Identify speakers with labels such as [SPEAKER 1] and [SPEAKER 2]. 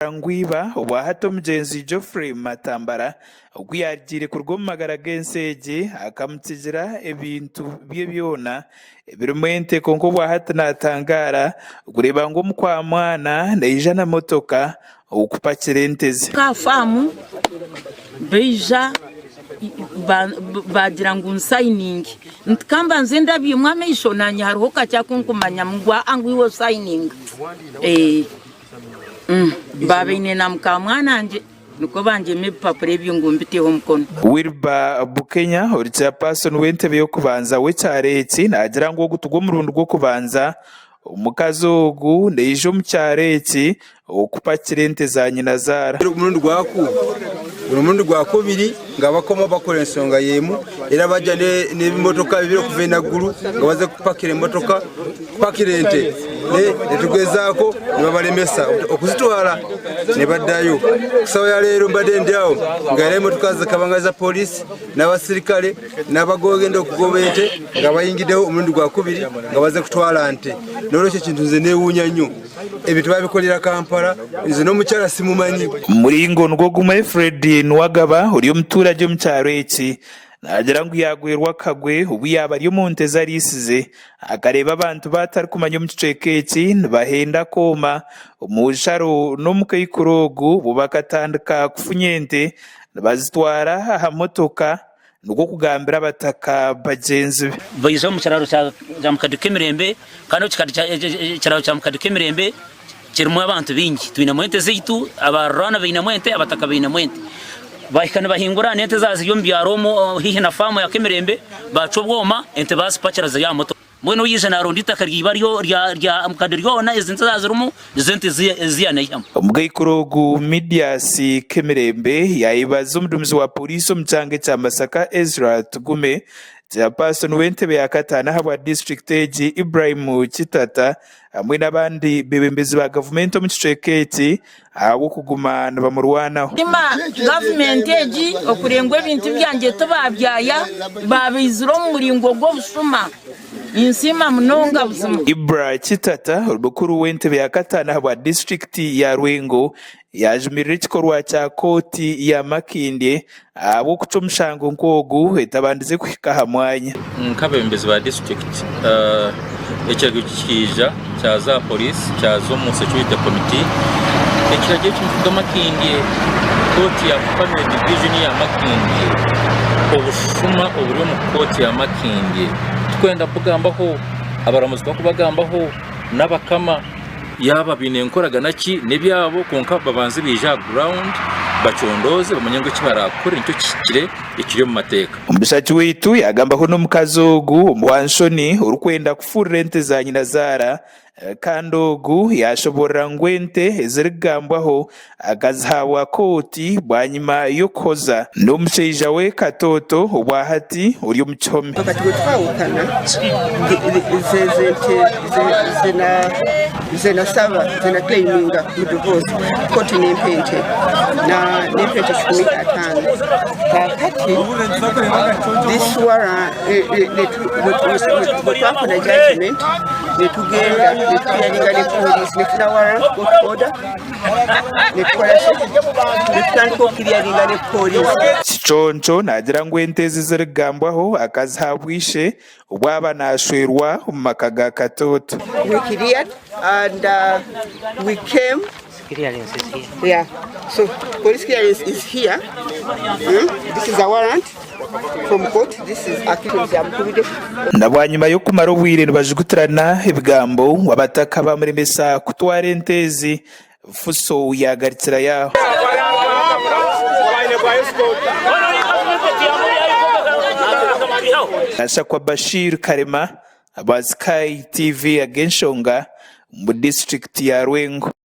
[SPEAKER 1] Ngu iba obwahati omugyenzi Geoffrey Matambara oku yaagiire kuruga omu magara g'ensi egi akamutsigira ebintu bye byona ebirimu ente kwonka obwahati naatangaara kureeba ngu omukwamwana naija na motoka okupakira ente ze.
[SPEAKER 2] Aha faamu baija baagira ngu nsayininge nti ka mbanze ndabyemu amaisho naanye hariho kakye aku nkumanyamu ngu aa ngu iwe osayininga. Baabaine na mukaamwanangye, nikwo bangyema ebipapura ebyo ngu mbiteho omukono.
[SPEAKER 1] Wilber Bukenya ori chairperson w'entebe y'okubanza w'ekyaro eki naagira ngu ogu tigwo murundi gw'okubanza omukazi ogu naija omu kyaro eki okupakira ente za nyinazaara.
[SPEAKER 3] Omurundi gwakubiri nga bakoma bakora ensonga y'emu era bajja n'ebimotoka bibiri okuva enaguru nga baze kupakira emotoka kupakira ente nitugezaako nibabaremesa okuzitwara nibaddayo. Kusaawa ya leero mbadde ndi aho nga era emotoka zikaba nga za poliisi n'abasirikale n'abagenda okugoba ente nga bayingiddewo omulundi gwakubiri nga baze kutwala nte. N'olwekyo ekintu nze newuunya nnyo. Ebintu babikolera Kampala nze n'omukyala simumanyi.
[SPEAKER 1] Omuringo nigwo gumwe, Fred Nuwagaba ori omuturagye omu kyaro eki naagira ngu yaagwerwa akagwe obu yaaba ari omu nte ezi ariisize akareeba abantu bu atarikumanya omu kicweka eki nibahenda akooma omu nsharo n'omukaikuru ogu obu bakatandika kufunya ente nibazitwara aha motoka nikwo kugambira abataka bagyenzi be.
[SPEAKER 4] Baija omu kiraro kya Mukadi Kemirembe kandi ekiraro kya Mukadi Kemirembe kirimu abantu baingi. Twinemu ente zaitu, abaruraana bainemu ente, abataka bainemu ente. Bahika nibahingura n'ente zaaba ziri omu byaro omu haihi na faamu ya Kemirembe, baacwa obwoma ente baazipakira ziri aha motoka. Mbwenu oyaija naaronda eitaka rya iba rya Mukadi ryona ezi nte zaaba zirimu nizo ente ezi yaanaihamu.
[SPEAKER 1] Omugaikuru ogu Medias Kemirembe yaayebaza omuduumizi wa Pooriisi omu kyanga ekya Masaka Ezra Tugume, Chairperson w'entebe ya kataano ahabwa disiturikiti egi Ibrahim Kitata hamwe n'abandi beebembezi ba gavumenti omu kicweka eki ahabw'okuguma nibamurwanaho.
[SPEAKER 2] Nsiima gavumenti egi okurengwa ebintu byangye tibabyaya babiizire omu muringo gw'obushuma. Ninsiima munonga buzima.
[SPEAKER 1] Ibra Kitata ori mukuru w'entebe ya kataano ahabwa disiturikiti ya Rwengo yaajumirira ekikorwa kya kooti ya Makindye ahabw'okucwa omushango nk'ogu etabandize kuhika aha mwanya.
[SPEAKER 5] Nk'abeebembezi ba disiturikiti, ekiragiro kikaija kyaza aha pooriisi kyaza omu security committee. Ekiragiro eki nikituga Makindye, kooti ya family division ya Makindye, obushuma oburi omu kooti ya Makindye turikwenda kubugambaho, abaramuzi barikubagambaho n'abakama. Yaaba baine nkoragana ki n'ebyabo kwonka babanze baije aha ground bacondooze bamanye ngu eki baraakore nikyo kihikire ekiri omu mateeka.
[SPEAKER 1] Omushaki waitu yaagambaho n'omukazi ogu omuhwanshoni orikwenda kufurira ente za nyinazaara kandi ogu yaashoboorora ngu ente ezirikugambwaho akazihaabwa kooti bwanyima y'okuhoza n'omushaija we Katooto obwahati ori omu kihome.
[SPEAKER 6] Kati bwe twahukana nze nasaba nze na claiminga mu divorce kooti nempa ente nempa ente 15 kakati this warrant bwe twafuna judgment netugenda netuclearinga ne police nefuna warrant court order
[SPEAKER 1] Kiconco naagira ngu ente ezi ezirikugambwaho akazihaabwa ishe obu aba naashwerwa omu maka ga Katooto.
[SPEAKER 6] We cleared and uh, we came. Yeah. So police clearance is here. This is a warrant from court. This is accused yamukubide.
[SPEAKER 1] Na bwanyima y'okumara obwire nibajugutirana ebigambo, abataka bamuremesa kutwara ente ezi, Fuso yaagarukirayo aho. Nashakwa Bashir Karema, aba Sky TV ag'enshonga omu disiturikiti ya Rwengo.